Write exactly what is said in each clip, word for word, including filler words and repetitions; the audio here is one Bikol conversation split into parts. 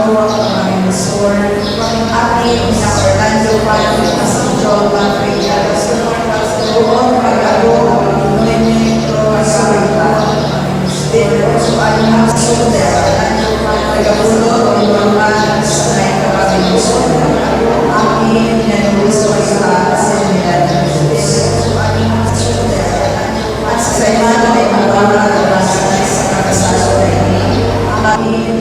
Ako ang mga inosor, aking ina Orlando Pan, Pastor John Patrick, Pastor Pastor Juan Pagkabo, Noemi, Pastor Dito sa aking mga sunder, Orlando Pan, Tagabulo, Orlando Pan, Sanay Kapatid, aking ina Luis Oiza, Pastor Milan, at sa Saymano ay mababa na oras sa kakasal sa Amen.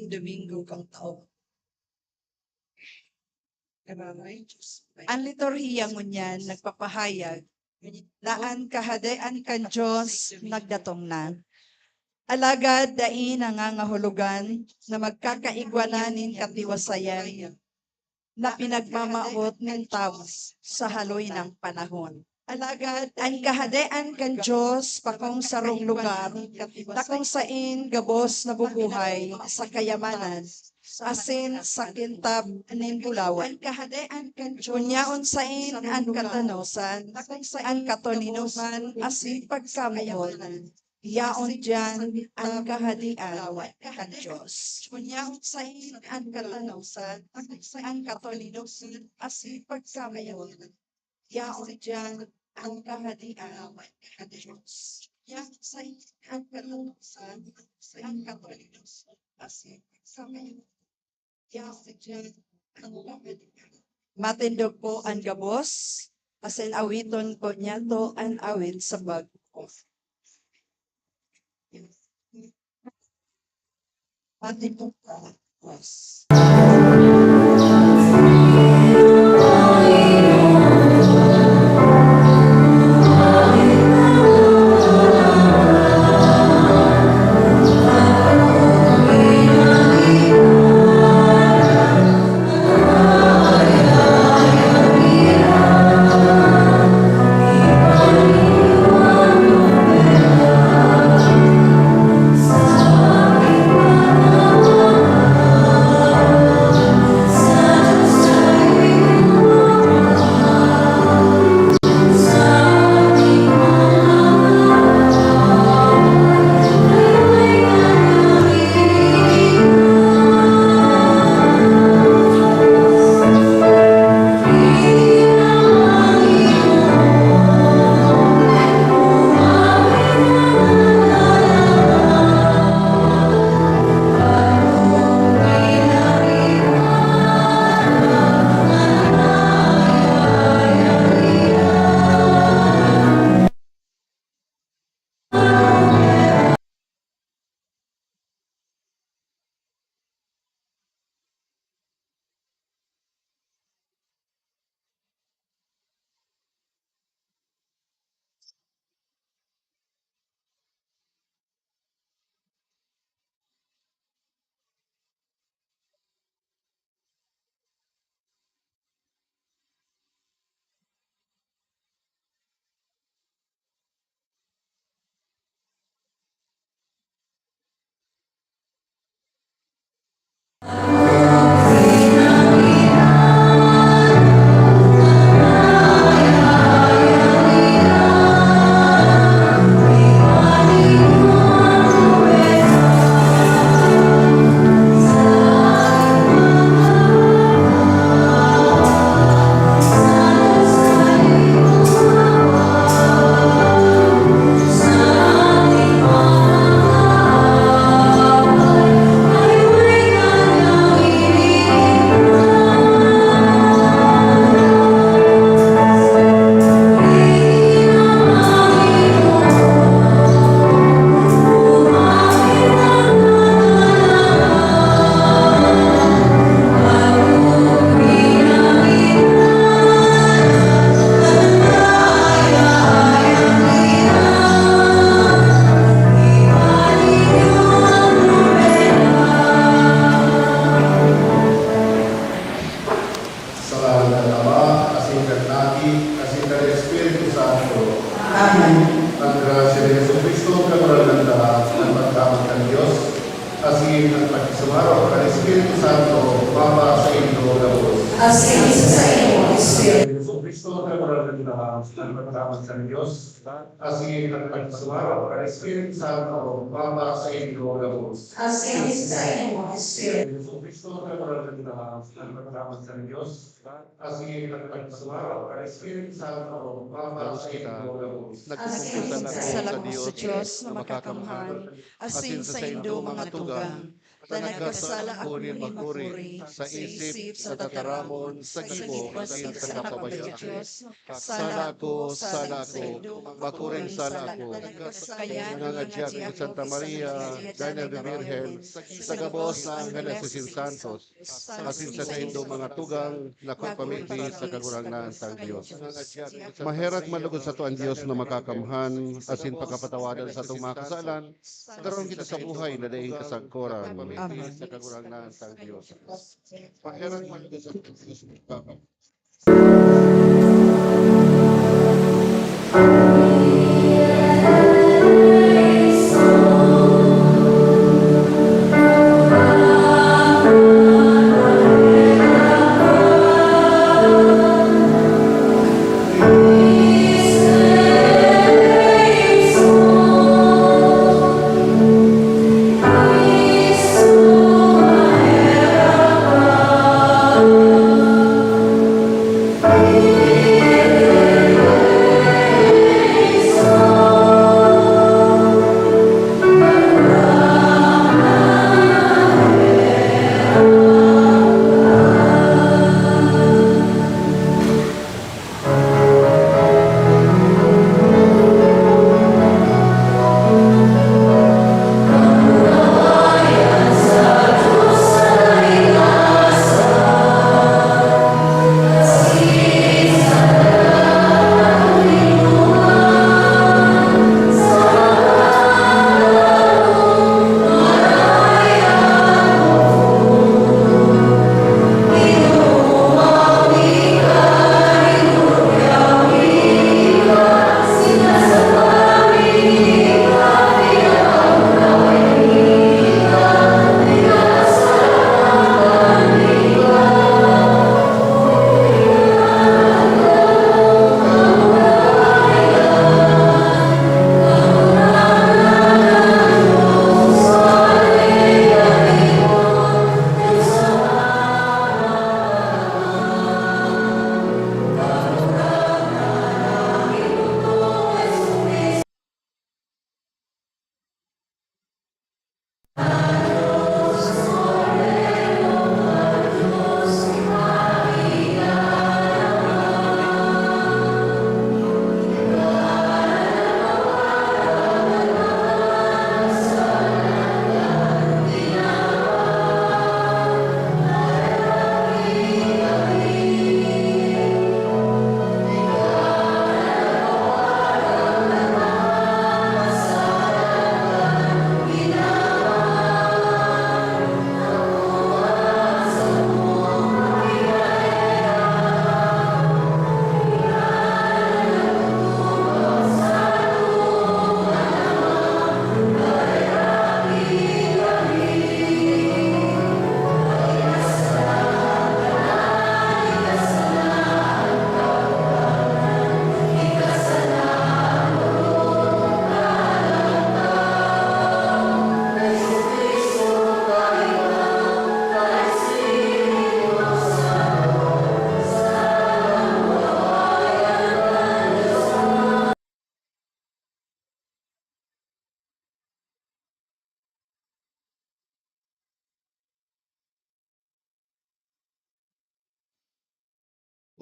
Domingo kan taon. An liturhiya ngunyan nagpapahayag na an Kahadean kan Dios nagdatong na. Alagad dai nangangahulugan na magkakaigwa na nin katiwasayan na pinagmamawot nin tawo sa haloy na panahon. Alagad an Kahadean kan Dios bakong sarong lugar na kung saen gabos nabubuhay sa kayamanan asin sa kintab nin bulawan. An Kahadean kan Dios. Kunyaon saen an katanosan, an katoninoman asin pagkamoot. Yaon diyan an Kahadean kan Dios. Kunyaon saen an katanosan, an katoninosan asin pagkamoot. Yaon diyan an Kahadean kan Dios. Yaon saen an katanosan, an katoninosan asin pagkamoot. Matindog po an gabos, asin awiton po niyato an awit sa bag-o. Matindog po an gabos. Sa ngaran kan Ama, asin kan Aki, asin kan Espiritu Santo. Amen. An grasya ni Jesu-Cristo, Kagurangnan ta, an pagkaamay kan Dios, asin an pakisumaro kan Espiritu Santo, mapasaindo gabos. Asin sa saimo espiritu. Jesu-Cristo, Kagurangnan ta, an pagkaamay kan Dios, asin an pakisumaro kan Espiritu Santo, mapasaindo gabos. Asin sa saimo espiritu. Jesu-Cristo, Kagurangnan ta, an pagkaamay kan Dios, asin an pakisumaro kan Espiritu Santo, mapasaindo gabos. Nagpupugsa lako sa Dios na makakamhan, asin sa saindo mga tugang, ta nagkasala ako nin makuri, sa isip, sa tataramon, sa gibo, asin sa kapabayaan. Sala ako, sala ako, makuring sala ako. Kaya nangangadya ako kan Santa Maria, Daina de Virgen, sa gabos na anghel asin santos, asin sa saindong mga tugang, nagpapamibi sa Kagurangnan tang Dios. Maherak man logod sato an Dios na makakamhan, asin pakapatawadan satong mga kasalan, daron kita sa buhay na daing kasagkoran. Amen. Sa Kagurangnan tang Dios. Maherak man logod sato an Dios na makakamhan.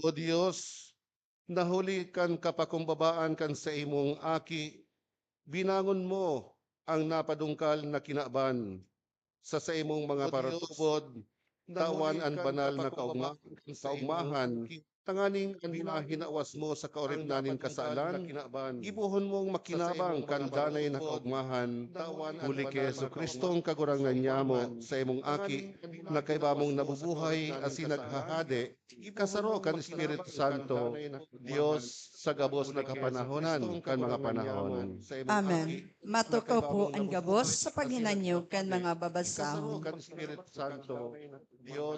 O Dios, na huli kan kapakumbabaan kan saimong Aki, binangon mo an napadungkal na kinaban. Sa saimong mga paratubod, tawan an banal na kaugma-, kaugmahan, tanganing an mga hinawas mo sa kaoripnan nin kasalan, gibohon mong makinabang kan danay na kaugmahan. Huli ki Jesu-Cristo, an Kagurangnan nyamo, saimong Aki, na kaiba mong nabubuhay asin naghahade, kasaro kan Espiritu Santo, Dios sa gabos na kapanahonan kan mga panahon. Amen. Matukaw po an gabos sa paghinanyog kan mga babasahon.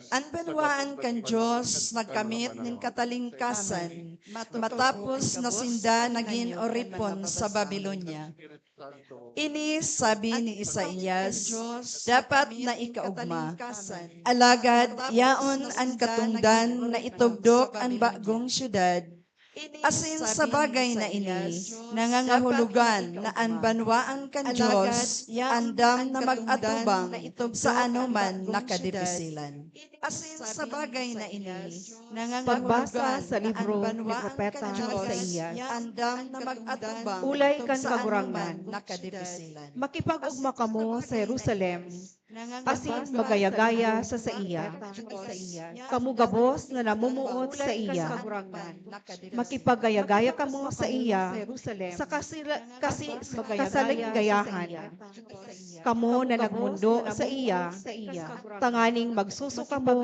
An banwaan kan Dios nagkamit nin katalingkasan matapos na sinda nagin oripon sa Babilonia. Ini sabi ni Isaias, dapat na ikaogma. Alagad yaon an katongdan na itugdok an bagong syudad, Asin sa bagay na ini, nangangahulugan na an banwaan kan Dios andam na mag-atubang sa anoman na kadipisilan. Asin sa bagay na ini, nangangahulugan Pagbasa sa libro ni Propeta Isaías. Andam na mag-atubang Ulay kan sa Kagurangnan. Anoman na kadipisilan. Makipag-ugma kamo sa Jerusalem, asin magaya-gaya sa saiya. Kamo gabos na namumuot saiya, makipagaya-gaya kamo saiya sa kasila-, kasi, kasaliggayahan. Kamo na nagmundo saiya, tanganing magsuso kamo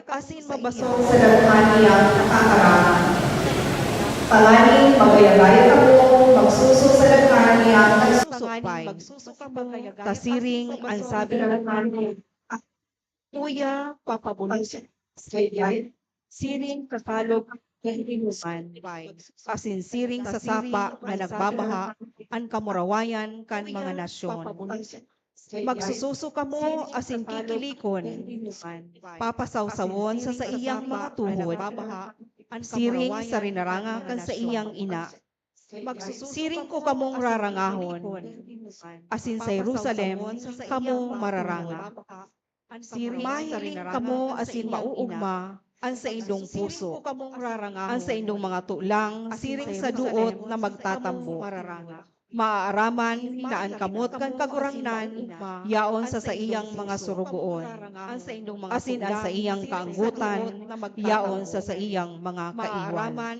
asin mabasol sa daghan niyang nakakaraman. Tanganing magaya-gaya kamo, magsuso sa daghan niyang nagsusupay. Kasiring an sabi, "Kuya, papabulos." Siring kakalog kan inuman, asin siring sa sapa na nagbabaha an kamurawayan kan mga nasyon. Magsususo kamo asin kikilikon. Papasawsawon sa saiyang mga tuhod, siring sa rinaranga kan saiyang ina. Siring ko kamong rarangahon, asin sa Jerusalem kamo mararanga. Mahiling kamo asin mauugma an saindong puso, an saindong mga tulang siring sa duot na magtatambo. Maaaraman na an kamot kan Kagurangnan yaon sa saiyang mga sorogoon, asin an saiyang kaanggotan yaon sa saiyang mga kaiwan.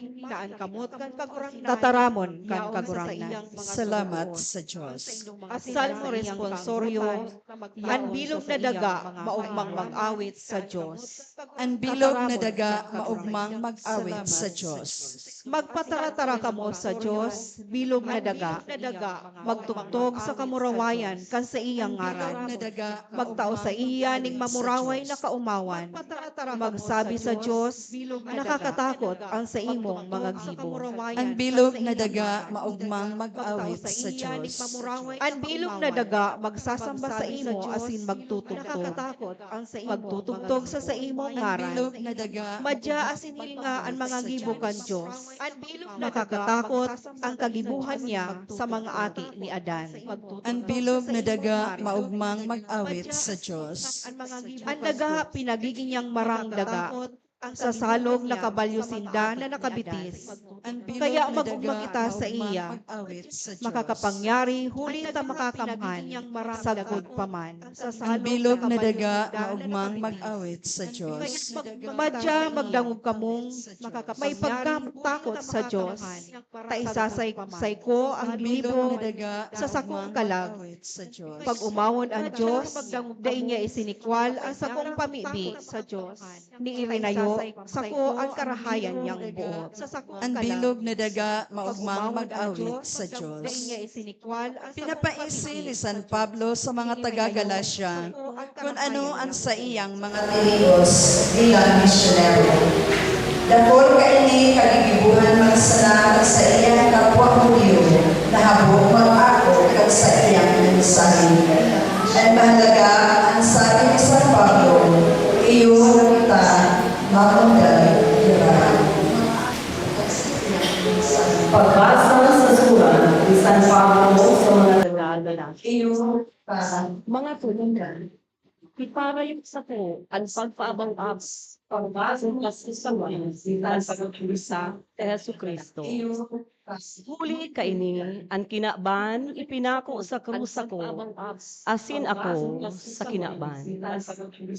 Tataramon kan Kagurangnan. Salamat sa Dios. Salmo Responsorio. An bilog na daga maogmang mag-awit sa Dios. An bilog na daga maogmang mag-awit sa Dios. Magpataratara kamo sa Dios, bilog na daga. Magtugtog sa kamurawayan kan saiyang ngaran. Magtao saiya nin mamuraway na kaomawan. Magsabi sa Dios, "Nakakatakot an saimong mga gibo." An bilog na daga maogmang mag-awit sa Dios. An bilog na daga magsasamba saimo asin magtutugtog. Magtutugtog sa saimong ngaran. Madya asin hilnga an mga gibo kan Dios. Nakakatakot an kagibohan niya sa mga aki ni Adan. An bilog na daga maogmang mag-awit sa Dios. An daga pinagigin niyang marang daga. Sa salog na kabalyo sinda na nakabitis. Kaya mag-ugma kita saiya. Makakapangyari huli ta makakamhan, sagkod pa man. An bilog na daga maogmang mag-awit sa Dios. Madya magdangog kamong may pagkatakot sa Dios. Ta isasaysay ko an gibo sa sakong kalag. Pag-omawon an Dios, dai niya isinikwal an sakong pamibi. Niirinayo sako an karahayan niyang boot. An bilog na daga maogmang mag-awit sa Dios. Pinapaisi ni San Pablo sa mga taga-Galacia kun ano an saiyang mga tinios bilang misyonero. Dakul kaini kagigibohan man sana kan saiyang kapwa Judio na habo mag-ako kan saiyang mensahe. An mahalaga, an sabi ni San Pablo, iyo na kita mamunday diba? Pagbasa sa surat ni San Pablo sa mga taga-Galacia. Iyo pa. Mga tulingan, iparayo sako an pagpaabaw-abaw, pagbasa sa surat ni San Pablo sa Jesu-Cristo. Iyo Huli kaini, an kinaban ipinako sa krus sako, asin ako sa kinaban.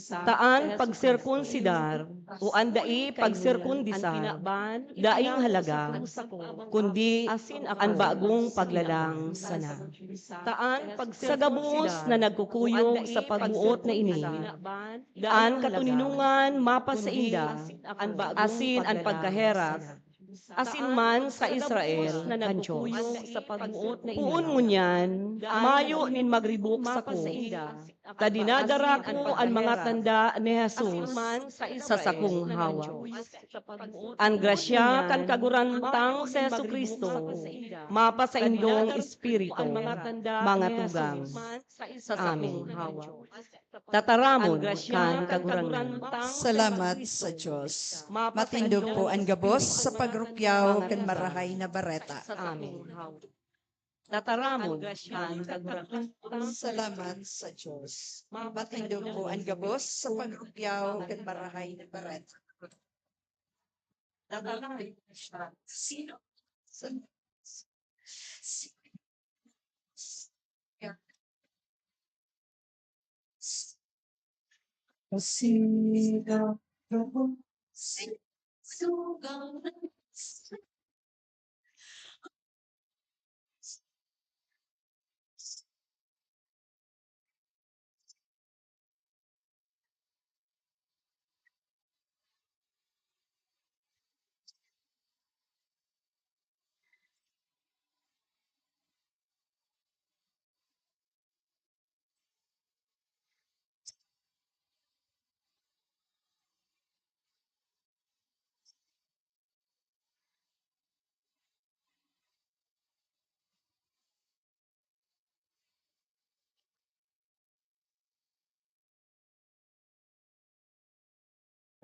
Ta an pagserkonsidar o an dai pagserkondisar, daing halaga, kundi an bagong paglalang sana. Ta an sa gabos na nagkukuyog sa pagboot na ini, an katoninongan mapasainda, asin an pagkaherak, asin man sa Israel kan Dios. Poon ngunyan, mayo nin magribok sako, ta dinadara ko an mga tanda ni Jesus sa sakong hawak. An grasya kan Kagurangnan tang si Jesu-Cristo mapasaindong espiritu, mga tugang. Amen. Tataramon kan Kagurangnan. Salamat sa Dios. Matindog po an gabos sa pagrukyaw kan Marahay na Bareta. Amen. Tataramon kan Kagurangnan. Salamat sa Dios. Matindog po an gabos sa pagrukyaw kan Marahay na Bareta. Tataramon siya. Sino? Sino? Sino?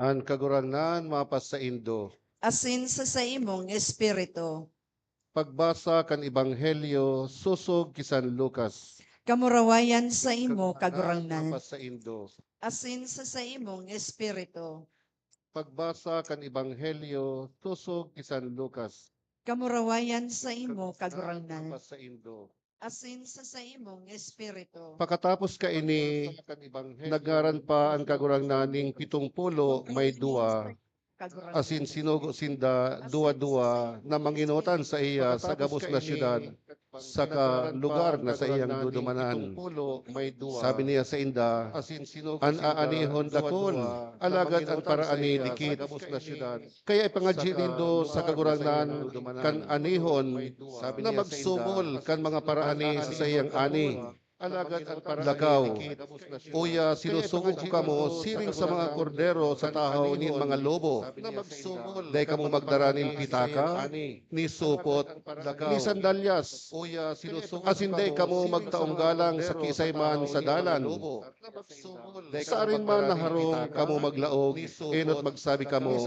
An Kagurangnan mapasaindo. Asin sa saimong espiritu. Pagbasa kan Ebanghelyo sosog ki San Lucas. Kamurawayan saimo, Kagurangnan. Mapasaindo. Asin sa saimong espiritu. Pagbasa kan Ebanghelyo sosog ki San Lucas. Kamurawayan saimo, Kagurangnan. Mapasaindo. Asin sa saimong espiritu. Pakatapos kaini, naggaran pa an Kagurangnan nin pitong polo may duwa, asin sinugo sinda duwa-duwa na mangenotan saiya sa gabos na syudad saka lugar na saiyang dudumanan. Sabi niya sainda, "An aanihon dakul, alagad an paraani dikit. Kaya ipangadyi nindo sa Kagurangnan kan anihon na magsubol kan mga paraani sa saiyang ani. Lakaw, uya sinusugo ko kamo siring sa mga kordero sa tahaw nin mga lobo. Dai kamo magdara nin pitaka, ni supot, ni sandalyas, asin dai kamo magtaong galang sa kiisay man sa dalan. Saarin man na harong kamo maglaog, enot magsabi kamo,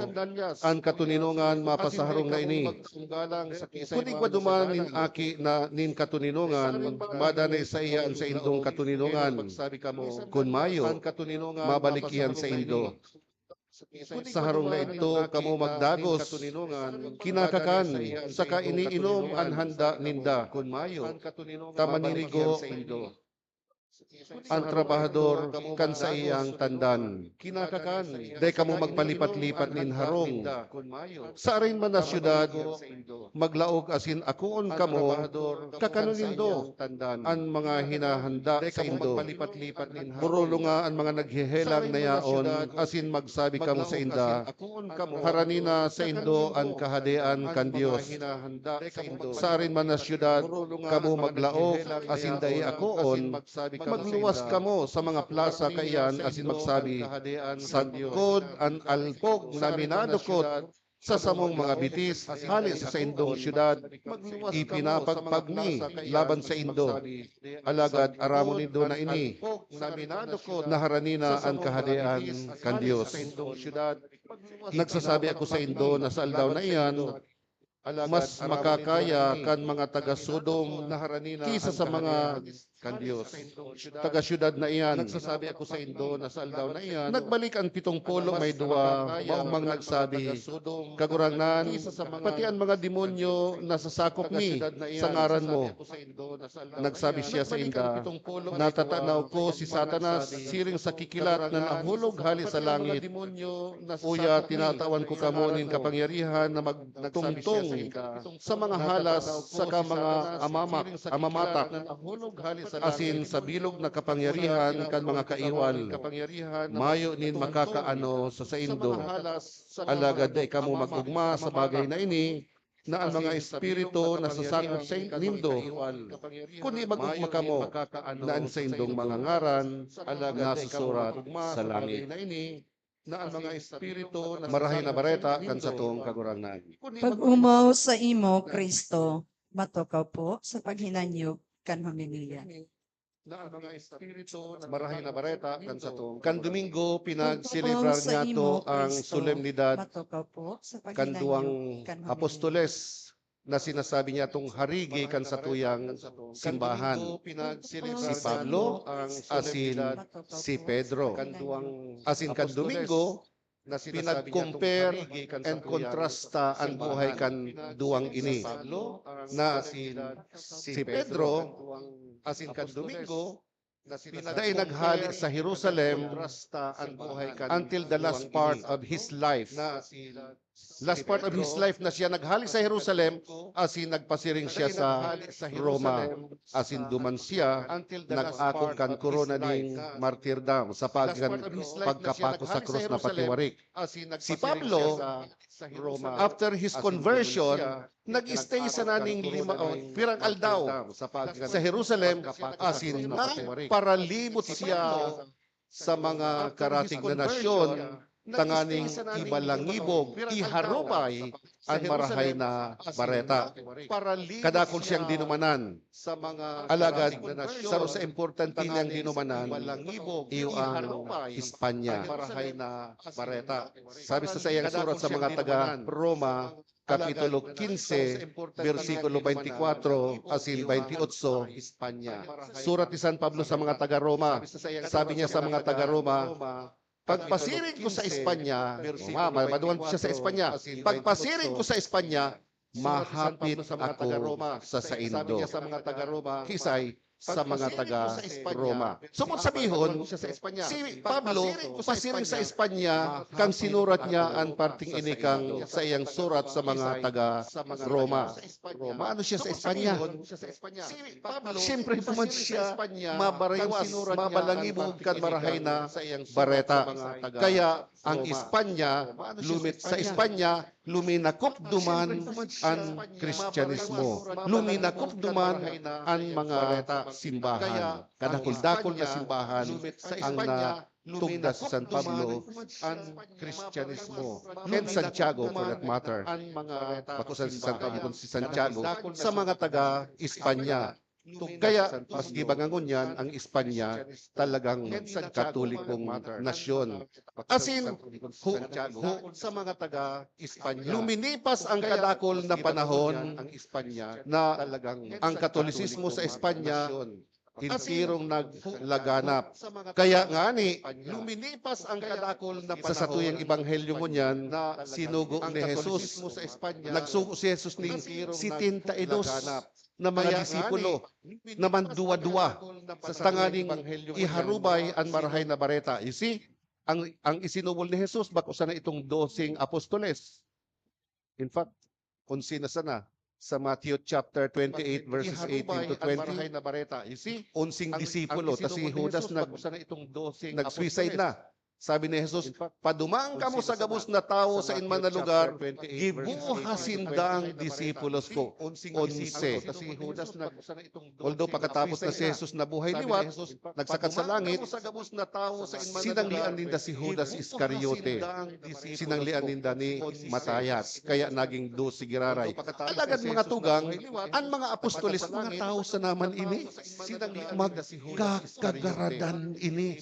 'An katoninongan mapasaharong na ini.' Kun igwa duman nin aki na nin katoninongan, madanay saiya an saindong katoninongan. Kun mayo, mabalik iyan saindo. Sa harong na idto kamo magdagos, kinakakan, saka iniinom an handa ninda, ta maninigo an trabahador kan saiyang tandan. Dai kamo magpalipat-lipat nin harong. Sa arin man na syudad, maglaog asin akoon kamo, kakanon nindo an mga hinahanda saindo. Borolonga an mga naghehelang na yaon, asin magsabi kamo sainda, 'Harani na saindo an Kahadean kan Dios.' Sa arin man na syudad, kamo maglaog asin dai akoon, magluwas kamo sa mga plasa kaiyan asin magsabi, 'Sagkod an alpog na minadukot sa samong mga bitis hale sa saindong syudad, ipinapagpag mi laban saindo.' Alagad aramon nindo na ini, na harani na an Kahadean kan Dios. Nagsasabi ako saindo na sa aldaw na iyan, mas makakaya kan mga taga Sodom ki sa mga kan Dios, taga syudad na iyan. Nagsasabi ako saindo na sa aldaw na iyan, nagbalik an pitong polo may duwa, maong mga nagsabi, 'Kagurangnan, pati an mga demonyo nasasakop mi sa ngaran mo.' Nagsabi siya sainda, 'Natatanaw ko si Satanas siring sa kikilat na nahulog hale sa langit. Uya, tinatawan ko kamo nin kapangyarihan na magtungtong sa mga halas saka mga amamak, amamatak, asin sa bilog na kapangyarihan kan mga kaiwal. Mayo nin makakaano sa saindo. Alagad dai kamo mag-ogma sa bagay na ini, na an mga espiritu nasasakop sa nindo, kundi mag-ogma kamo na an saindong mga ngaran nasusurat sa langit. Na an mga espiritu na Marahay na Bareta kan satong Kagurangnan. Pag-omaw saimo, Cristo. Matukaw po sa paghinanyog kan homilya. Na an mga espiritu na Marahay na Bareta kan satong Kan Domingo, pinagselebrar niyato ang solemnidad kan duwang apostoles na sinasabi niyatong harigi kan satuyang simbahan, si Pablo asin si Pedro. Asin kan Domingo, pinag-compare and kontrasta an buhay kan duwang ini, na si Pedro asin kan Domingo, dai naghale sa Jerusalem until the last part of his life. Last part of his life na siya naghale sa Jerusalem, asin nagpasiring siya sa Roma, asin duman siya nag-akog kan korona nin martirdom sa pag-, pagkapako sa krus na patiwarik. Si Pablo, after his conversion, nag-stay sana nin lima, o, pirang aldaw sa Jerusalem, asin nagparalibot siya sa mga karatig na nasyon, tanganing ibalangibog, iharubay an Marahay na Bareta. Kadakul siyang dinumanan. Alagad, saro sa importante niyang dinumanan, iyo an Espanya. Sabi sa saiyang surat sa mga taga Roma, Kapitulo quince, bersikulo twenty-four asin twenty-eight, surat ni San Pablo sa mga taga Roma. Sabi niya sa mga taga Roma, "Pagpasiring ko sa Espanya," ma-, ma-, maduman siya sa Espanya, "Pagpasiring ko sa Espanya, mahapit ako sa saindo." Kisay, sa mga taga Roma. So, kung sabihon, si Pablo pasiring sa Espanya kan sinurat niya an parting ini kan saiyang surat sa mga taga Roma. Maano siya sa Espanya? Siyempre, duman siya mabaraywas, mabalangibog kan Marahay na Bareta. Kaya, ang Espanya, lumit-, sa Espanya, luminakop duman an Kristiyanismo. Luminakop duman an mga simbahan. Kadakul-dakul na simbahan ang natugda si San Pablo, an Kristiyanismo, and Santiago for that matter. Bako sa si San Pablo, kundi si Santiago, sa mga taga Espanya. Kaya, maski ba ngunyan, ang Espanya talagang Katolikong nasyon. Asin, hu-, hu-, sa mga taga Espanya, luminipas ang kadakul na panahon na ang Katolisismo sa Espanya entirong naglaganap. Kaya ngani, luminipas ang kadakul na panahon, sa satuyang ebanghelyo ngunyan, sinugo ni Jesus. Nagsugo si Jesus ning setenta y dos na mga disipulo na manduwa-duwa tanganing iharubay an Marahay na Bareta. You see, ang, ang isinubol ni Jesus, bako sana itong doseng apostoles. In fact, onse na sana sa Matthew chapter twenty-eight, verses eighteen to twenty. Onseng disipulo, ta si Judas nag-, nag-suicide na. Sabi ni Jesus, "Paduman kamo sa gabos na tawo sa inman na lugar, giboha sindang disipulos ko." Onse. Although pakatapos na si Jesus nabuhay liwat, nagsakat sa langit, sinanglian ninda si Judas Iscariote. Sinanglian ninda ni Matayas. Kaya naging dose giraray. Alagad, mga tugang, an mga apostoles, mga tawo sana man ini. Magkakagaradan ini.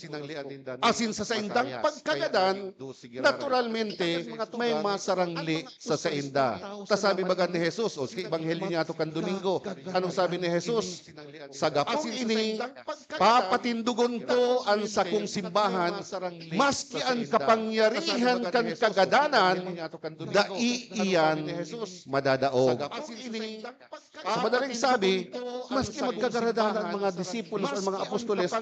Asin sa saindang pagkagadan, naturalmente, may masarangli sa sainda. Ta sabi baga ni Jesus, o sa Ebanghelyo niyato kan Domingo, anong sabi ni Jesus? "Sa gapong ini, papatindogon ko an sakong simbahan, maski an kapangyarihan kan kagadanan, dai iyan madadaog." Sa madaling sabi, maski magkagaradan an mga disipulos, an mga apostoles,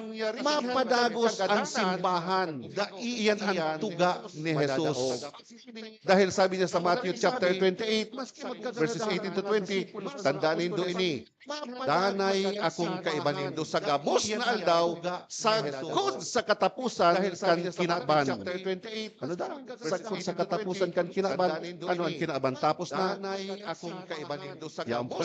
mapadagos an simbahan. Iyan ang tuga ni Jesus. Dahil sabi niya sa Matthew chapter twenty-eight, verses eighteen to twenty, "Tandaan nindo ini, danay akong kaiba nindo sa gabos na aldaw, sagkod sa kataposan kan kinaban." Ano daw? Sagkod sa kataposan kan kinaban. Ano ang kinaban? Tapos na. Yaon pa,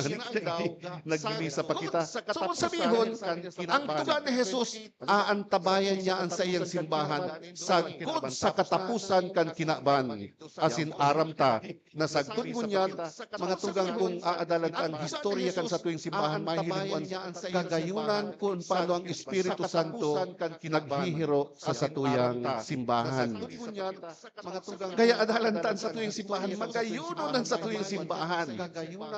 nagmimisa pa kita. So, kung sabihon, ang tuga ni Jesus, aantabayan niya an saiyang simbahan sagkod sa kataposan kan kinaban. Asin aram ta na sagkod ngunyan, mga tugang, kung aadalan ta an historia kan satuyang simbahan, mahihiling mo an kagayunan kun paano ang Espiritu Santo naghihiro sa satuyang simbahan. Kaya adalan ta an satuyang simbahan, magayunon an satuyang simbahan.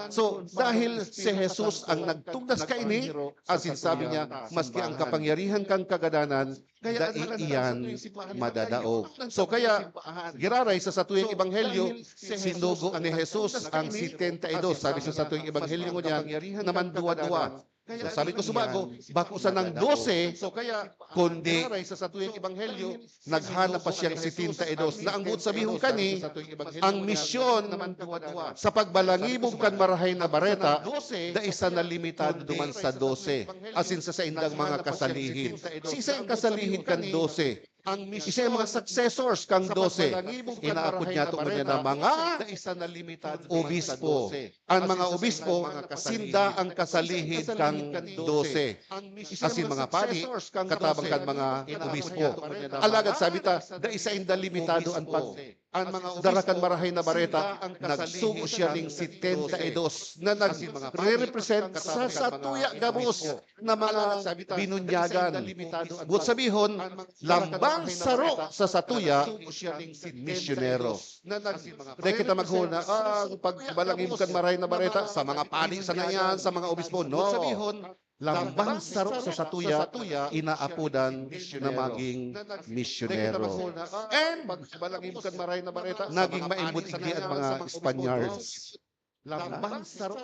So, dahil si Jesus ang nagtugdas kaini, asin sabi niya, "Maski ang kapangyarihan kan kagadanan, dai iyan madadaog." So, kaya, giraray sa satuyang ebanghelyo, sinugo ni Jesus ang setenta y dos. Sabi sa satuyang ebanghelyo ngunyan, naman duwa-duwa. So, sabi ko subago, bako sanang dose, kundi naghanap pa siyang setenta y dos, na ang buot sabihon kani, ang misyon sa pagbalangibog kan Marahay na Bareta, dai sana limitado duman sa dose, asin sa saindang mga kasalihid. Siisay ang kasalihid kan dose? Siisay ang mga successors kan dose? Inaapod niya to ngunyan na mga obispo. An mga obispo, sinda ang kasalihid kan dose. Asin mga padi, katabang kan mga obispo. Alagad sabi ta, dai sainda limitado an pagdara kan Marahay na Bareta, nagsugo siya ning setenta y dos na nagre-represent sa satuya gabos na mga binunyagan. Buot sabihon, lambang saro sa satuya, misyonero. Dai kita maghona, "Ah, pagbalangibog kan Marahay na Bareta, sa mga padi sana iyan, sa mga obispo." No. Lambang saro sa satuya, inaapodan na maging misyonero. And naging maimot igdi an mga Spaniards.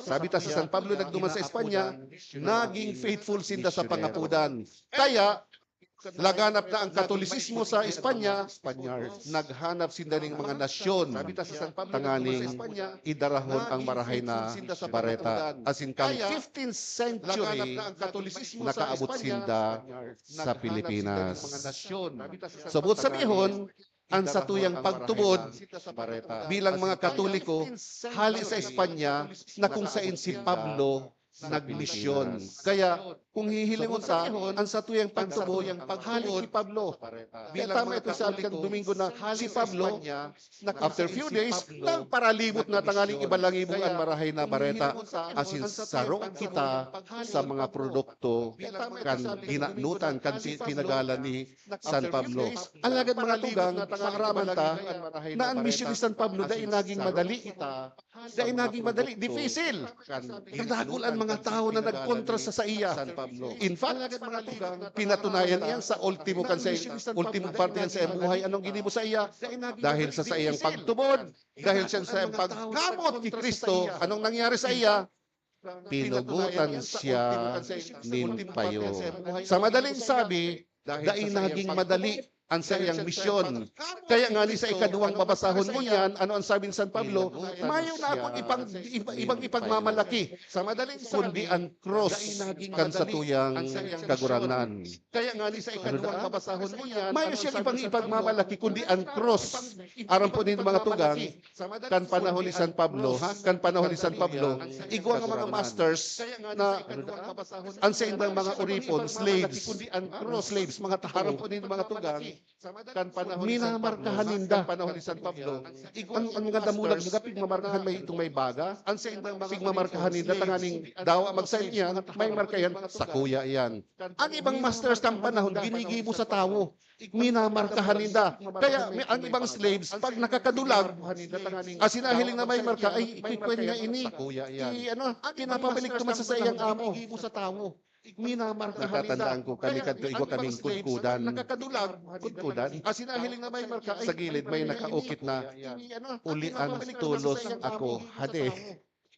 Sabi ta, si San Pablo nagduman sa Espanya, naging faithful sinda sa pangapodan. Kaya, laganap na ang Katolisismo sa Espanya, naghanap sinda ning mga nasyon tanganing idarahon ang Marahay na Bareta. Asin kan fifteenth century, nakaabot sinda sa Pilipinas. So, buot sabihon, an satuyang pagtubod bilang mga Katoliko, hali sa Espanya, na kung sain si Pablo nagmisyon. Kaya, kung hihilingon ta, an satuyang pagtubod, hali ki Pablo. Kaya tama itong sabi kan Domingo na si Pablo, after few days, nagparalibot na tanganing ibalangibog an Marahay na Bareta. Asin saro kita sa mga produkto kan dinanutan, kan pi-, pinagalan ni San Pablo. Alagad, mga tugang, maaraman ta na an misyon ni San Pablo dai naging madali. Dai naging madali, dipisil. Kadakul an mga tawo na nagkontra sa saiya. In fact, pinatunayan iyan sa ultimo kan sa ultimo parte kan saiyang buhay. Anong ginibo saiya? Dahil sa saiyang pagtubod, dahil siya sa saiyang pagkamot ki Cristo, anong nangyari saiya? Pinugotan siya nin payo. Sa madaling sabi, dai naging madali an saiyang misyon. Kaya ngani sa ikaduwang babasahon ngunyan, ano an sabi ni San Pablo? "Mayo na akong ipang-, iba-, ibang ipagmamalaki, kundi an krus kan satuyang Kagurangnan." Kaya ngani sa ikaduwang babasahon ngunyan, mayo siyang ibang ipagmamalaki kundi an krus. Aram po nin mga tugang, kan panahon ni San Pablo, ha? Kan panahon ni San Pablo, igwa nga mga masters na an saindang mga oripon, slaves, slaves, mga tahaw, minamarkahan ninda. Ang, ang mga damulag, mga pigmamarkahan may, itong may baga, pigmamarkahan ninda, tanganing dawa magsain niya, may marka yan, sakuya yan. Ang ibang masters kan panahon, ginigibo sa tawo. Minamarkahan ninda. Kaya may, ang ibang slaves, pag nakakadulag, asin nahiling na may marka, ay, ikikwin niya ini. I, ano, pinapabalik naman sa saiyang amo. Minamarkahan ninda. Natatandaan ko, kami kadto, igwa kaming kudkudan. Kudkudan. Sa gilid, may nakaukit na, "Ulian tolos ako, hade."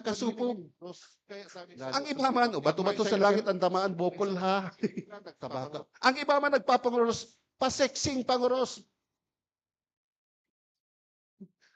nakakasupog. Ang iba man, o bato-bato sa langit ang tamaan, bukol ha. Tabaka. Ang iba man nagpapanguros, pa-sexing panguros.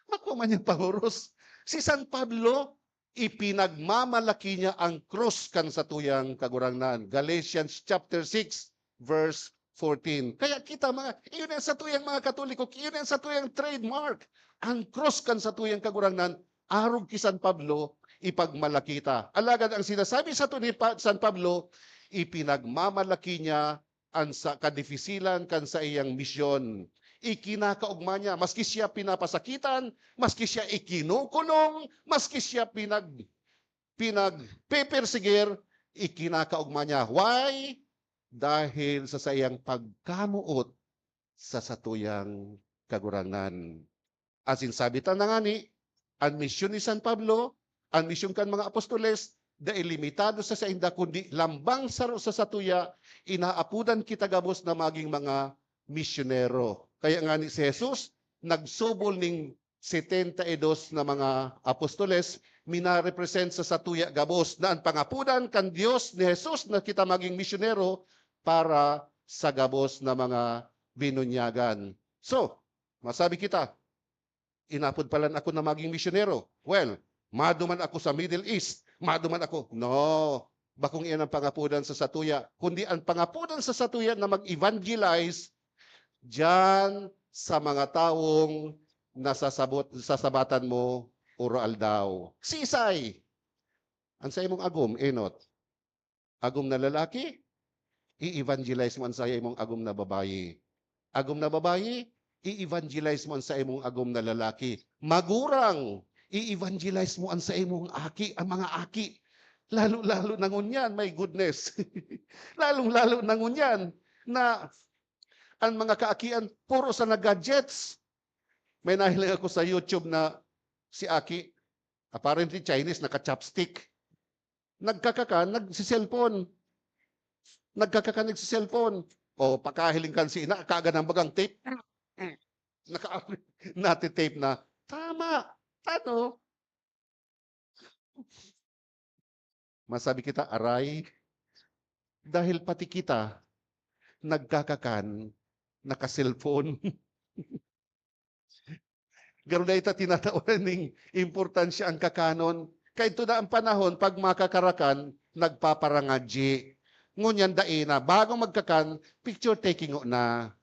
Makuha man niyang panguros. Si San Pablo, ipinagmamalaki niya ang krus kan satuyang Kagurangnan. Galatians chapter six, verse fourteen. Kaya kita, mga, iyon ang satuyang mga Katoliko, iyon ang satuyang trademark. Ang krus kan satuyang Kagurangnan, arog ki San Pablo, ipagmalaki ta. Alagad ang sinasabi sato ni Pa-, San Pablo, ipinagmamalaki niya an sa kadifisilan kan saiyang misyon. Ikinakaogma niya, maski siya pinapasakitan, maski siya ikinukulong, maski siya pinag-, pinagpepersegir, ikinakaogma niya. Why? Dahil sa saiyang pagkamoot sa satuyang Kagurangnan. Asin sabi ta na ngani, an misyon ni San Pablo, an misyon kan mga apostoles, dai limitado sa sainda, kundi lambang saro sa satuya, inaapodan kita gabos na maging mga misyonero. Kaya ngani si Jesus, nagsubol ning setenta y dos na mga apostoles, minarepresent sa satuya gabos na an pangapodan kan Dios ni Jesus na kita maging misyonero para sa gabos na mga binunyagan. So, masabi kita, inapod palan ako na maging misyonero. Well, maduman ako sa Middle East, maduman ako. No, bakong iyan ang pangapodan sa satuya, kundi ang pangapodan sa satuya na mag-evangelize diyan sa mga tawong nasasabot, sasabatan mo oro-aldaw. Sisay? Ang sa imong agom, enot. Agom na lalaki, i-evangelize mo an sa imong agom na babayi. Agom na babayi, i-evangelize mo an sa imong agom na lalaki. Magurang, i-evangelize mo an sa imong aki, ang mga aki. Lalo-lalo na ngunyan, my goodness. Lalong-lalo na ngunyan na ang mga kaakian puro sa gadgets. May nahiling ako sa YouTube na si aki, apparently Chinese, naka-chopstick. Nagkakakan, nagsiselpon. Nagkakakan, nagsiselpon. O, pakahiling kan si ina, kaga ng bagang tape. Naka, natitape na. Tama. Ano? Masabi kita, aray, dahil pati kita, nagkakakan, naka-cellphone. Garo dai ta tinatawanan ning importansya ang kakanon. Kay ito na ang panahon, pag makakarakan, nagpaparangadyi. Ngunyan dai na. Bago magkakan, picture taking na.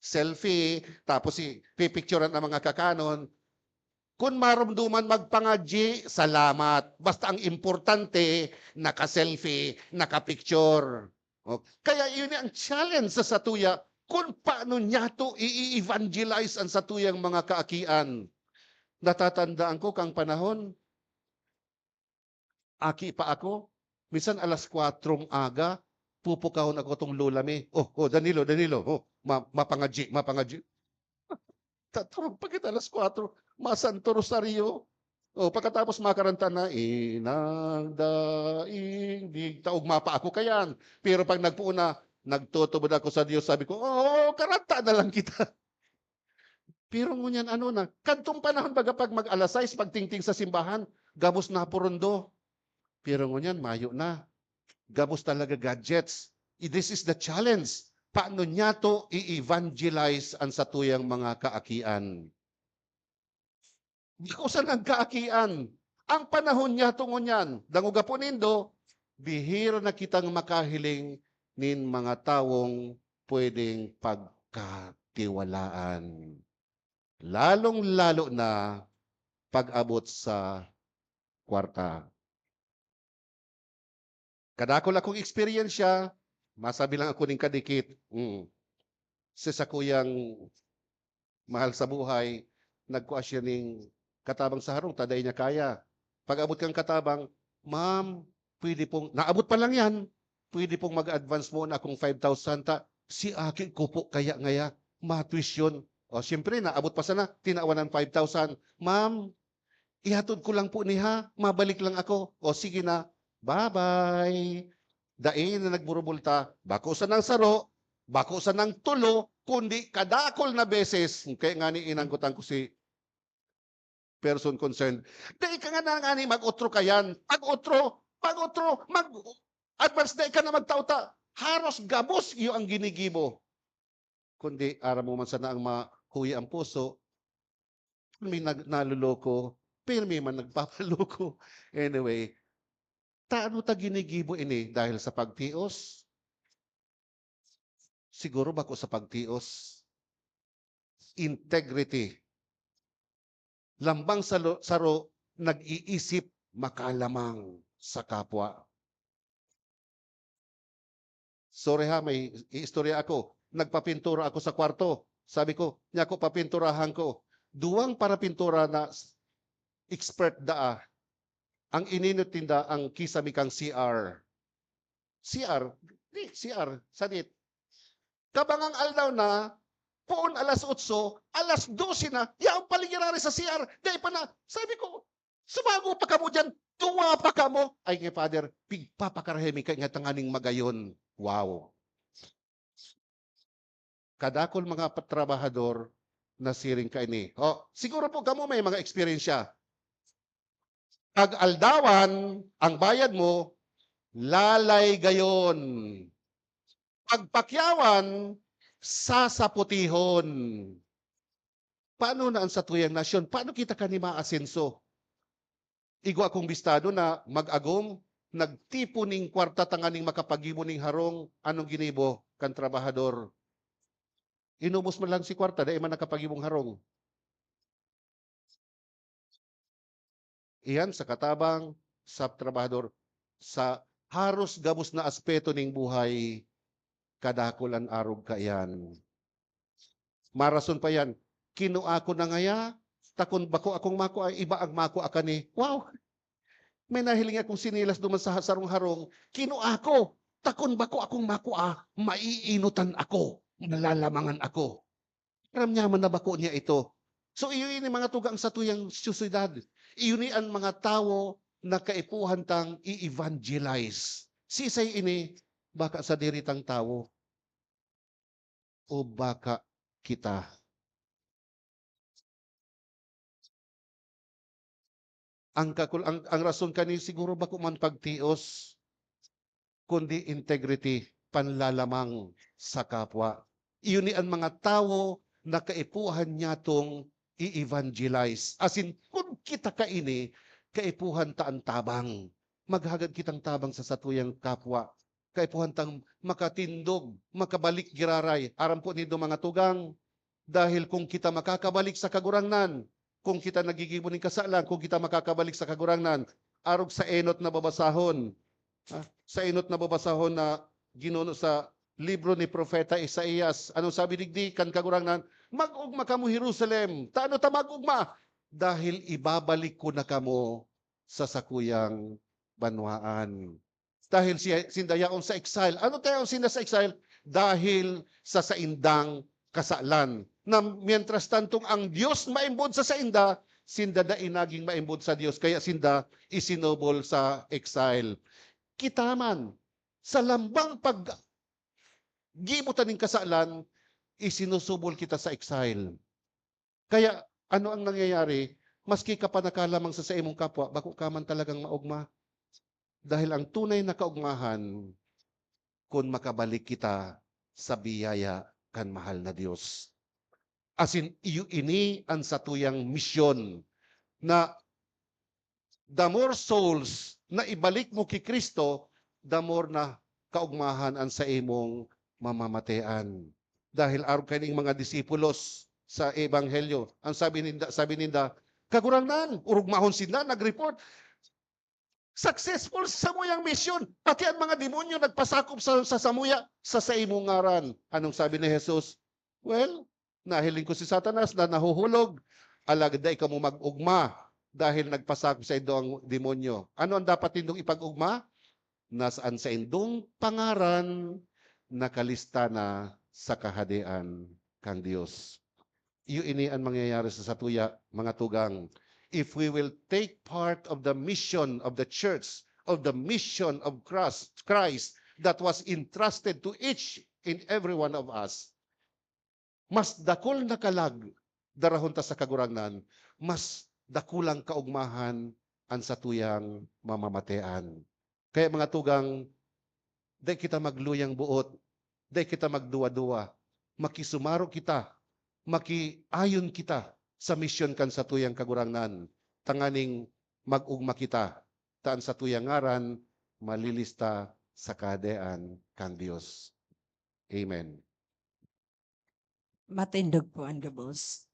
Selfie, tapos si pipicturan ang mga kakanon. Kun marumduman magpangadyi, salamat. Basta ang importante, naka-selfie, naka-picture. O, kaya yun ang challenge sa satuya, kung paano niyato i-evangelize ang satuyang mga kaakian. Natatandaan ko kang panahon, aki pa ako, minsan alas kwatrong aga, pupukahon ako tong lola mi. "Oh, oh, Danilo, Danilo, oh, ma-, mapangadyi, mapangadyi." Taturog pa kita alas kwatro, masanto rosaryo. Oh, pagkatapos makaranta na, "Inang daing dig-," taog mapa ako kayan. Pero pag nagpoon na, nagtutubod ako sa Diyos, sabi ko, "Oo, karanta na lang kita." Pero ngunyan, ano na, kadtong panahon, baga pag mag-alas sais, pagtingting sa simbahan, gabos na purundo. Pero ngunyan, mayo na. Gabos talaga gadgets. I-, this is the challenge. Paano niyato i-evangelize ang satuyang mga kaakian? Bako sa nagkaakian. Ang panahon niyato ngunyan, dangoga po nindo, bihira na kitang makahiling nin mga tawong pwedeng pagkatiwalaan. Lalong-lalo na pag-abot sa kwarta. Kadakul akong eksperyensya, masabi lang ako ning kadikit. Mm. Si sakuyang mahal sa buhay, nagkua siya ning katabang sa harong, ta dai niya kaya. Pag-abot kan katabang, "Ma'am, pwede pong," naabot pa lang yan, "pwede pong mag-advance muna akong five thousand ta si aki ko po kaya ngaya matuition." O, siyempre, naabot pa sana, tinawan ng five thousand. "Ma'am, ihatod ko lang po ni ha, mabalik lang ako." "O, sige na, bye-bye." Dai na nagburubulta, bako sanang saro, bako sanang tulo, kundi kadakul na beses. Kaya nga ni inanggotan ko si person concerned, "Dai ka nga na nga ni mag-otro kayan. Pag-otro, pag-otro, mag-advance, dai ka na magtao ta. Haros gabos iyo ang ginigibo." Kundi aram mo man sana ang mahuya ang puso, pirmi nag-, naloloko, pirmi man nagpapaloko. Anyway, ta ano ta ginigibo ini? Dahil sa pagtios? Siguro bako sa pagtios. Integrity. Lambang salo-, saro, nag-iisip makalamang sa kapwa. Sorry ha, may iistorya ako. Nagpapintura ako sa kwarto. Sabi ko, "Nyako, papinturahan ko." Duwang parapintura na s-, expert daa. Ang ininot ninda ang kisame kang C R. C R, di, C R, sadit. Kabangang aldaw na, poon alas otso, alas dose na, yaon pa lang giraray sa C R, dai pa na. Sabi ko, "Sumago pa kamo diyan, duwa pa kamo." "Ay, nga, Father, pigpapakarahay mi kaya nga tanganing magayon." Wow. Kadakul mga pa-, trabahador nasiring kaini. O, siguro po kamo may mga eksperyensya. Pag-aldawan ang bayad mo, lalaygayon. Pagpakyawan, sasaputihon. Paano na ang satuyang nasyon? Paano kita kani maasenso? Igwa akong bistado na mag-agom, nagtipon ning kwarta tanganing makapagibo ning harong. Anong ginibo kan trabahador? Inubos man lang si kwarta, dai man nakapagibong harong. Iyan sa katabang sa trabahador, sa haros gabos na aspeto ning buhay, kadakul an arog kaiyan. Marason pa yan, "Kinua ko na ngaya, ta kun bako akong makua, iba ang makua kani." Wow! May nahiling akong sinilas duman sa sarong harong, "Kinua ko, ta kun bako akong makua, maiinutan ako, malalamangan ako." Aram niya man na bako niya ito. So, iyo ini mga tugang satuyang syudad. Iyo ni an mga tawo na kaipuhan tang i-evangelize. Sisay ini, baka sadiri tang tawo? O baka kita? Ang kakul-, ang, ang rason kani siguro bako man pagtios, kundi integrity, panlalamang sa kapwa. Iyo ni an mga tawo na kaipuhan niyatong i-evangelize. Asin kun kita kaini, kaipuhan ta an tabang. Maghagad kitang tabang sa satuyang kapwa. Kaipuhan tang makatindog, makabalik giraray. Aram po nindo, mga tugang, dahil kung kita makakabalik sa Kagurangnan, kung kita naggigibo nin kasalan, kung kita makakabalik sa Kagurangnan, arog sa enot na babasahon, ah, sa enot na babasahon na ginuno sa libro ni Propeta Isaias. Anong sabi digdi kan Kagurangnan? "Mag-ugma kamo, Jerusalem." Tano ta mag-ugma? Dahil ibabalik ko na kamo sa sakuyang banwaan. Dahil siya, sinda yaon sa exile. Ano tayo sinda sa exile? Dahil sa saindang kasalan. Na mientras tantong ang Dios maimbod sa sainda, sinda dai naging maimbod sa Dios, kaya sinda isinubol sa exile. Kita man, sa lambang pag gibo ta nin kasalan, isinusubol kita sa exile. Kaya, ano ang nangyayari? Maski ka pa nakalamang sa saimong kapwa, bako ka man talagang maogma. Dahil ang tunay na kaogmahan, kun makabalik kita sa biyaya kan mahal na Dios. Asin, iyo ini an satuyang misyon, na the more souls na ibalik mo ki Cristo, the more na kaogmahan an saimong mamamatean. Dahil arog kaining mga disipulos sa Ebanghelyo, ang sabi ninda, sabi ninda, "Kagurangnan, orog mahon sinda nag-report, successful sa samuyang misyon. Pati an mga demonyo nagpasakop sa, sa samuya, sa saimong ngaran." Anong sabi ni Jesus? "Well, nahiling ko si Satanas na nahuhulog, alagad dai kamo mag-ugma, dahil nagpasakop saindo ang demonyo." Ano ang dapat nindong ipag-ugma? Na an saindong pangaran nakalista na sa Kahadean kan Dios. Iyo ini an mangyayari sa satuya, mga tugang. If we will take part of the mission of the church, of the mission of Christ, Christ that was entrusted to each and every one of us, mas dakul na kalag darahon ta sa Kagurangnan, mas dakulang kaogmahan an satuyang mamamatean. Kaya, mga tugang, dai kita magluyang boot, dai kita magduwa-duwa. Makisumaro kita, makiayon kita sa misyon kan satuyang Kagurangnan, tanganing mag-ugma kita, ta an satuyang ngaran malilista sa Kahadean kan Dios. Amen. Matindog po an gabos.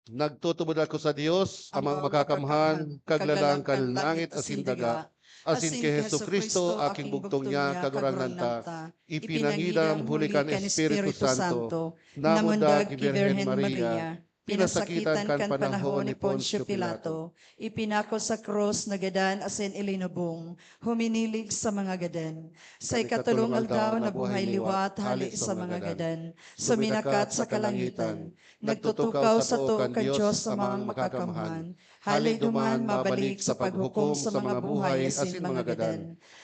Nagtutubod ako sa Dios, Amang Makakamhan, Kaglalang kan langit asin daga, asin ki Jesu-Cristo, aking bugtong niya, Kagurangnan ta, ipinangidam huli kan Espiritu Santo, namundag ki Birhen Maria, pinasakitan kan panahon ni Poncio Pilato, ipinako sa krus, nagadan asin ilinubong, huminilig sa mga gadan. Sa ikatolong aldaw, nabuhay liwat hale sa mga gadan, suminakat sa kalangitan. Nagtutukaw sato kan Dios Amang Makakamhan. Hale duman mabalik sa paghukom sa mga buhay asin mga gadan.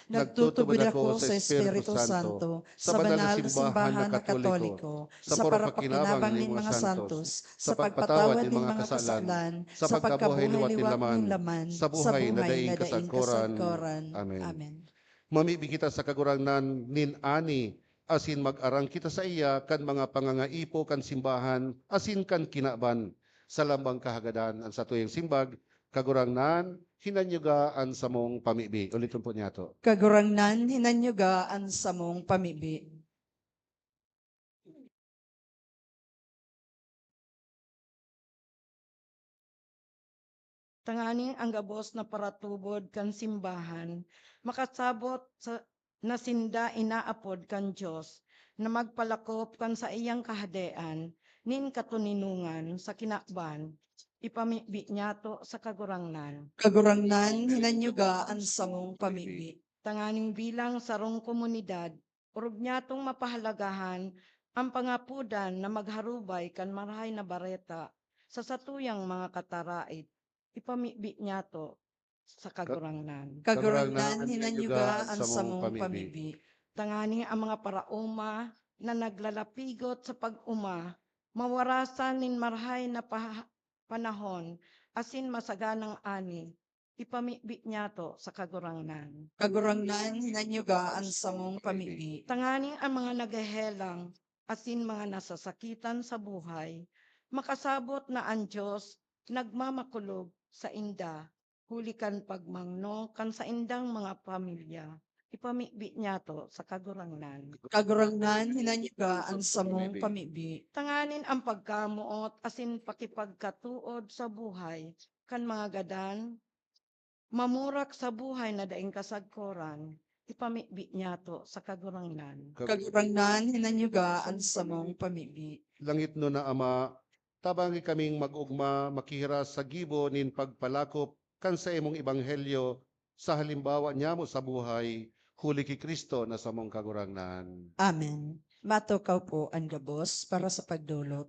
Nagtutubod ako sa Espiritu Santo, sa banal na simbahan na Katoliko, sa parapakinabang nin mga santos, sa pagpatawad nin mga kasalan, sa pagkabuhay liwat nin laman, sa buhay na daing kasagkoran. Amen. Mamibi kita sa Kagurangnan nin ani, asin mag-arang kita saiya kan mga pangangaipo kan simbahan asin kan kinaban. Sa lambang kahagadan, an satuyang simbag, Kagurangnan, hinanyuga an samong pamibi. Uliton po niyato. Kagurangnan, hinanyuga an samong pamibi. Tanganing an gabos na paratubod kan simbahan makasabot sa, na sinda inaapod kan Dios na magpalakop kan saiyang Kahadean nin katoninongan sa kinaban, ipamibi niyato sa Kagurangnan. Kagurangnan, hinanyuga an samong pamibi. Tanganing bilang sarong komunidad, orog niyatong mapahalagahan an pangapodan na magharubay kan Marahay na Bareta sa satuyang mga katarait. Ipamibi niyato sa Kagurangnan. Kagurangnan, hinanyuga an samong pamibi. Tanganing an mga paraoma na naglalapigot sa pag-oma, mawarasan nin marahay na paha-, panahon, asin masaganang ani, ipamibi niyato sa Kagurangnan. Kagurangnan, hinanyuga an samong pamibi. Tanganing an mga naghehelang asin mga nasasakitan sa buhay, makasabot na an Dios nagmamakulog sainda huli kan pagmangno kan saindang mga pamilya, ipamibi niyato sa Kagurangnan. Kagurangnan, hinanyuga an samong pamibi. Tanganing an pagkamoot asin pakipagkatood sa buhay kan mga gadan, mamurak sa buhay na daing kasagkoran, ipamibi niyato sa Kagurangnan. Kagurangnan, hinanyuga an samong pamibi. Langitnon na Ama, tabangi kaming mag-ogma makihiras sa gibo nin pagpalakop kan saimong ebanghelyo sa halimbawa nyamo sa buhay, huli ki Cristo na samong Kagurangnan. Amen. Matukaw po an gabos para sa pagdolot.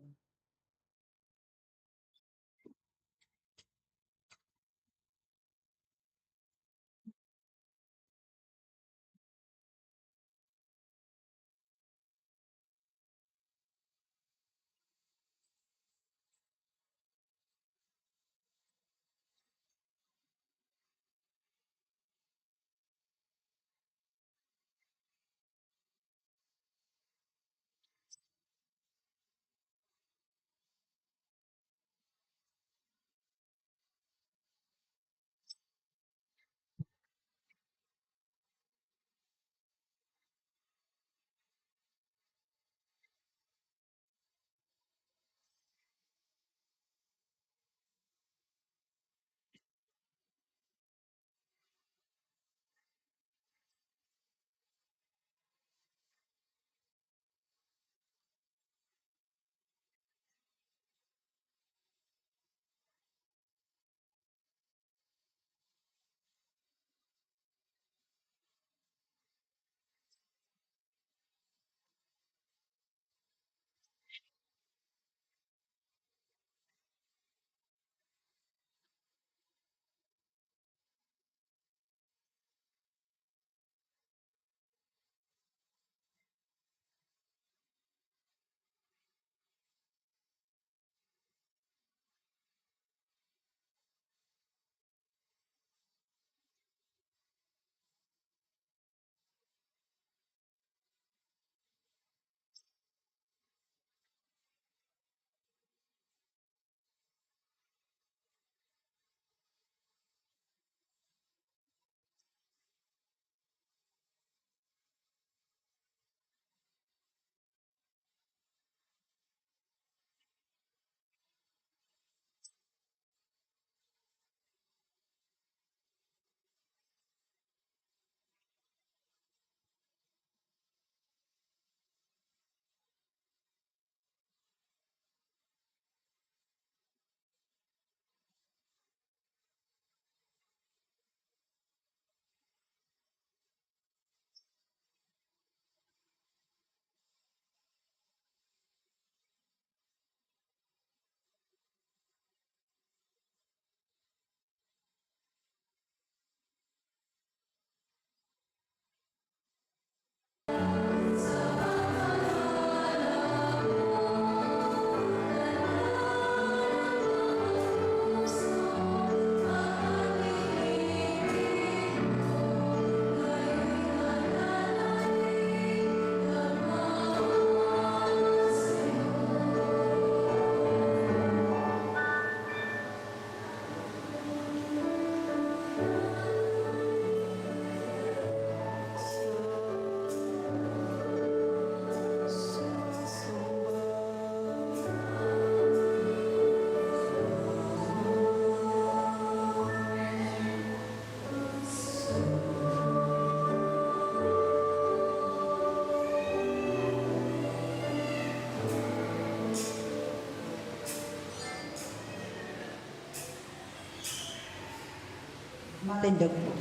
Matindog po.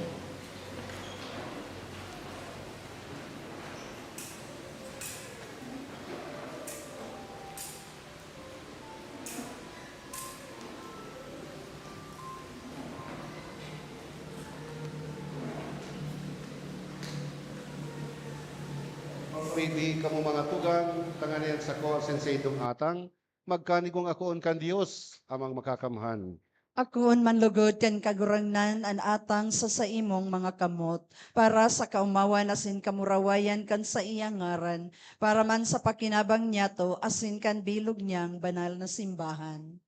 Pwede kamo mga tugang, tanganing sako asin sa idong atang, magkanigong akoon kan Dios, Amang Makakamhan. Akoon man lugod kan Kagurangnan an atang sa saimong mga kamot, para sa kaomawan asin kamurawayan kan saiyang ngaran, para man sa pakinabang niyato asin kan bilog niyang banal na simbahan.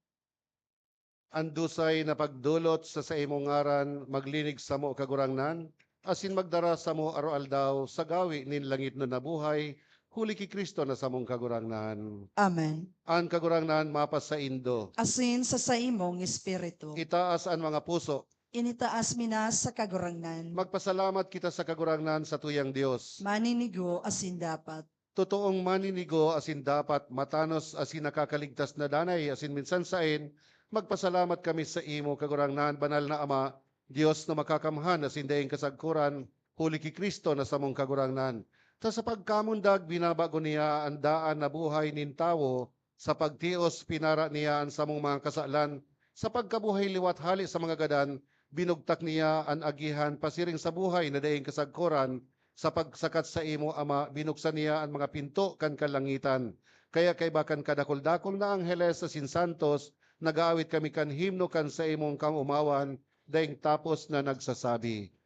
An dusay na pagdolot sa saimong ngaran maglinig samo, Kagurangnan, asin magdara samo aroaldaw sa gawi nin langitnon na buhay, huli ki Cristo na samong Kagurangnan. Amen. An Kagurangnan mapasaindo. Asin sa saimong espiritu. Itaas an mga puso. Initaas mi na sa Kagurangnan. Magpasalamat kita sa Kagurangnan, satuyang Dios. Maninigo asin dapat. Totoong maninigo asin dapat, matanos asin nakakaligtas na danay, asin minsan saen, magpasalamat kami saimo, Kagurangnan, Banal na Ama, Dios na makakamhan asin daing kasagkoran, huli ki Cristo na samong Kagurangnan. Ta sa pagkamundag, binabago niya an daan na buhay nin tawo, sa pagtios, pinara niya an samong mga kasalan, sa pagkabuhay liwat hale sa mga gadan, binugtak niya an agihan pasiring sa buhay na daing kasagkoran, sa pagsakat saimo, Ama, binuksan niya an mga pinto kan kalangitan. Kaya kaiba kan kadakul-dakul na angheles asin santos, nag-aawit kami kan himno kan saimong kaomawan, daing tapos na nagsasabi.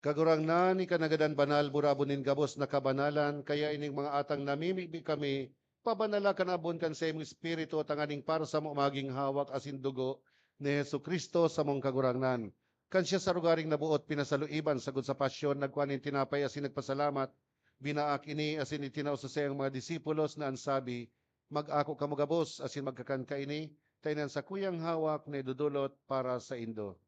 Kagurangnan, ika nagadan banal, burabon nin gabos na kabanalan, kaya ining mga atang namimibi kami, pabanala kan abon kan saimong Espiritu, tanganing para samo magin hawak asin dugo ni Jesu-Cristo, samong Kagurangnan. Kan siya sa rogaring naboot pinasaluiban sagkod sa pasyon, nagkua nin tinapay asin nagpasalamat, binaak ini asin itinao sa saiyang mga disipulos na an sabi, "Mag-ako kamo gabos asin magkakan kaini, ta ini an sakuyang hawak na idodolot para saindo."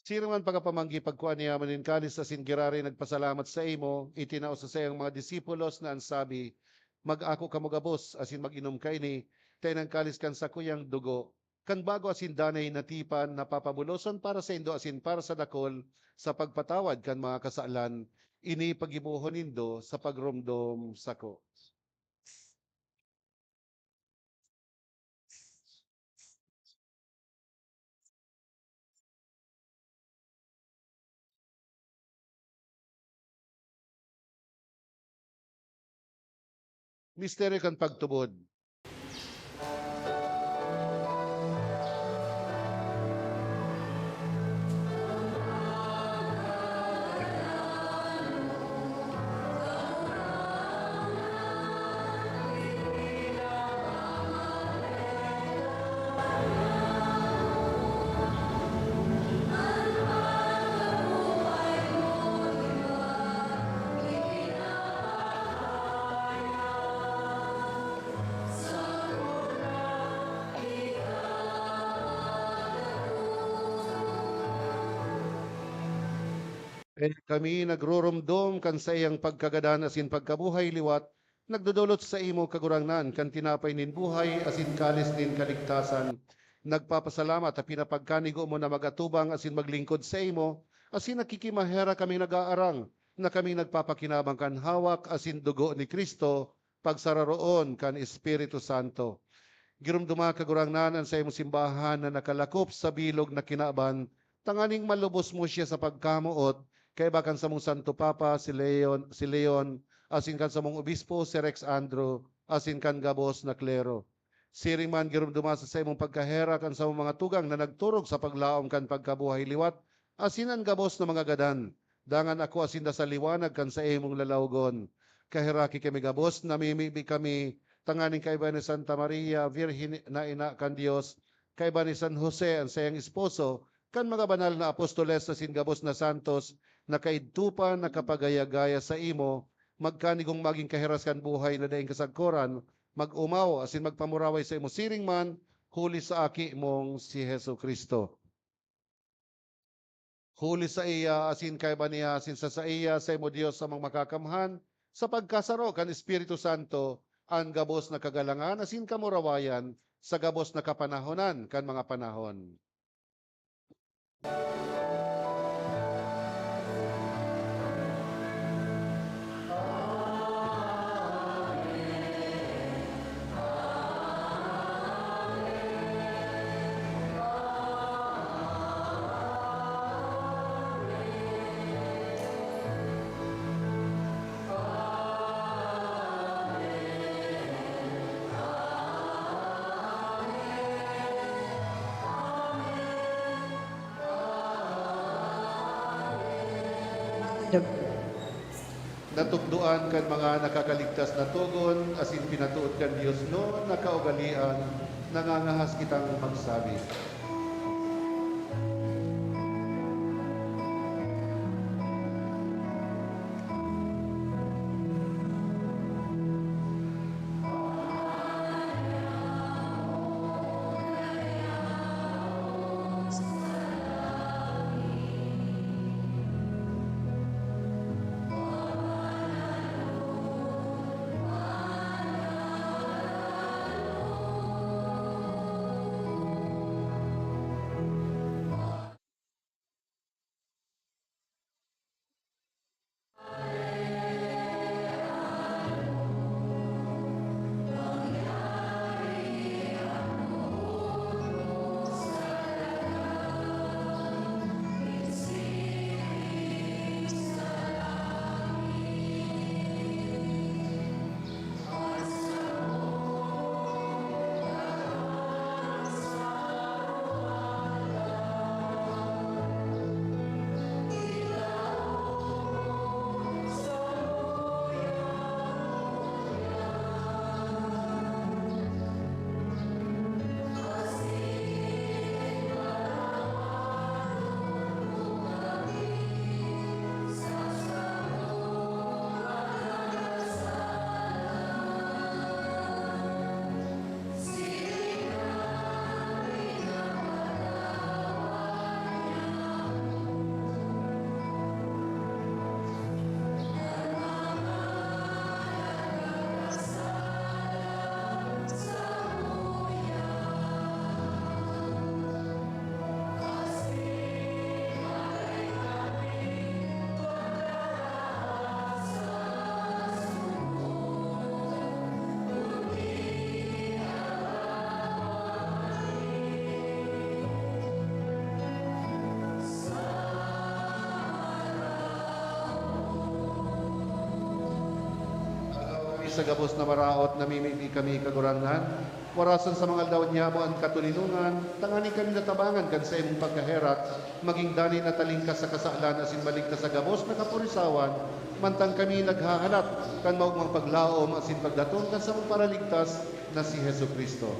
Siring man pagkapamanggi, pagkua niya man nin kalis asin giraray nagpasalamat saimo, itinao sa saiyang mga disipulos na an sabi, "Mag-ako kamo gabos asin mag-inom kaini, ta ini an kalis kan sakuyang dugo, kan bago asin danay na tipan na papabuloson para saindo asin para sa dakul sa pagpatawad kan mga kasalan. Ini paggibohon nindo sa pagromdom sako." Misteryo kan pagtubod. Kaya kami nagroromdom kan saiyang pagkagadan asin pagkabuhay liwat, nagdodolot saimo, Kagurangnan, kan tinapay nin buhay asin kalis nin kaligtasan. Nagpapasalamat ta pinapagkanigo mo na mag-atubang asin maglingkod saimo, asin nakikimaherak kaming nag-aarang na kami nagpapakinabang kan hawak asin dugo ni Cristo, pagsararoon kan Espiritu Santo. Giromdoma, Kagurangnan, an saimong simbahan na nakalakop sa bilog na kinaban, tanganing malubos mo siya sa pagkamoot, kaiba kan samong Santo Papa, si Leon, si Leon, asin kan samong Obispo, si Rex Andrew, asin kan gabos na klero. Siring man, giromdoma sa saimong pagkaherak an samong mga tugang na nagturog sa paglaom kan pagkabuhay liwat, asin an gabos na mga gadan. Dangan akoa sinda sa liwanag kan saimong lalawgon. Kaheraki kami gabos, namimibi kami tanganing kaiba ni Santa Maria, Birhen na ina kan Dios, kaiba ni San Jose, an saiyang esposo, kan mga banal na apostoles asin gabos na santos na kaidto pa nakapagaya-gaya saimo, magkanigong magin kahiras kan buhay na daing kasagkoran, mag-omaw asin magpamuraway saimo siring man, huli sa Aki mong si Jesu-Cristo. Huli saiya, asin kaiba niya, asin sa saiya, saimo, Dios Amang Makakamhan, sa pagkasaro kan Espiritu Santo, an gabos na kagalangan asin kamurawayan sa gabos na kapanahonan kan mga panahon. Natugdoan kan mga nakakaligtas na togon, asin pinatood kan Dios noon na kaugalean, nangangahas kitang magsabi. Sa gabos na maraot, namimibi kami, Kagurangnan, warasan sa mga aldaw nyamo an katoninongan, tanganing kami natabangan kan saimong pagkaherak, magin danay na talingkas sa kasalan asin maligtas sa gabos na kaporisawan, mantang kami naghahalat kan maogmang paglaom asin pagdatong kan samong Paraligtas na si Jesu-Cristo.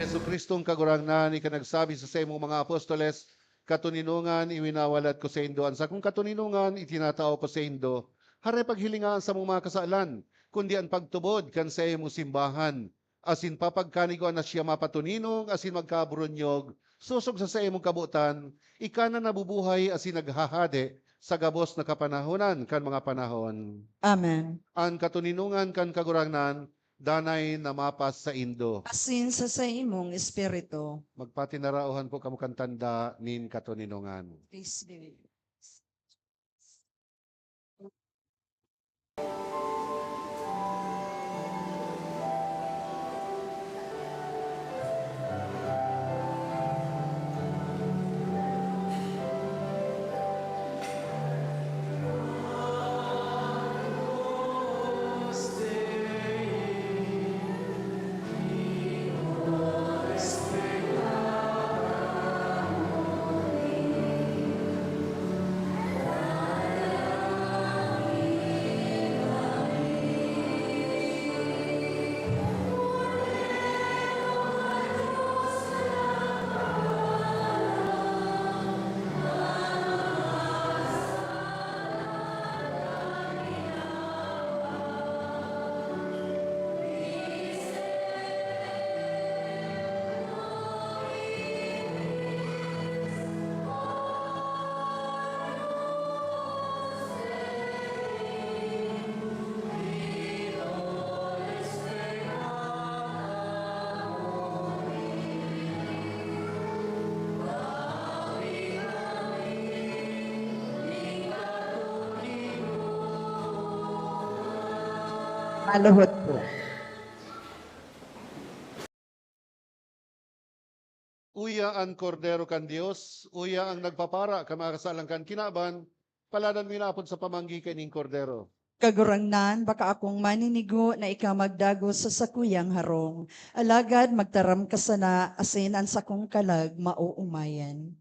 Jesu-Cristong Kagurangnan, ika nagsabi sa saimong mga apostoles, "Katoninongan, iwinawalat ko saindo an sakong katoninongan, itinatao ko saindo. Hare paghilinga an samong mga kasalan, kundi an pagtubod kan saimong simbahan." Asin papagkanigoan na siya mapatoninong asin magkaburunyog, sosog sa saimong kabotan, ika na nabubuhay asin naghahade sa gabos na kapanahonan kan mga panahon. Amen. An katoninongan kan Kagurangnan danay na mapas saindo. Asin sa saimong espiritu. Magpatinarauhan po kamo kan tanda nin katoninongan. Please be. Maluhod po. Uya an Kordero kan Dios, uya ang nagpapara kan mga kasalan kan kinaban, paladan mi na apod sa pamanggi kaining Kordero. Kagurangnan, baka akong maninigo na ika magdagos sa sakuyang harong, alagad magtaram ka sana asin an sakong kalag maoomayan.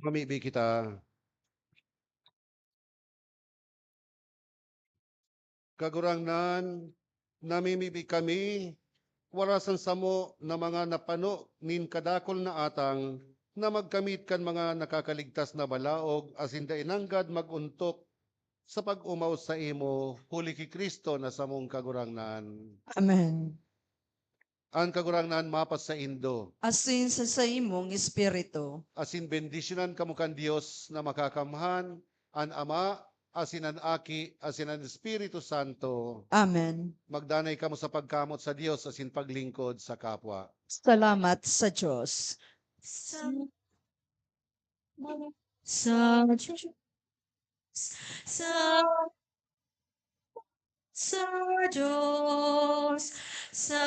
Mamibi kita. Kagurangnan, namimibi kami, wara san samo na mga napano nin kadakul na atang na magkamit kan mga nakakaligtas na balaog asin dai nanggad mag-ontok sa pag-omaw saimo, huli ki Cristo na samong Kagurangnan. Amen. An Kagurangnan mapasaindo. Asin sa saimong espiritu. Asin bendisyonan kamo kan Dios na Makakamhan, an Ama, asin an Aki, asin an Espiritu Santo. Amen. Magdanay kamo sa pagkamot sa Dios asin paglingkod sa kapwa. Salamat sa Diyos. Sa, sa, sa, sa Diyos, sa,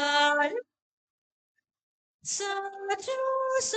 sa Diyos,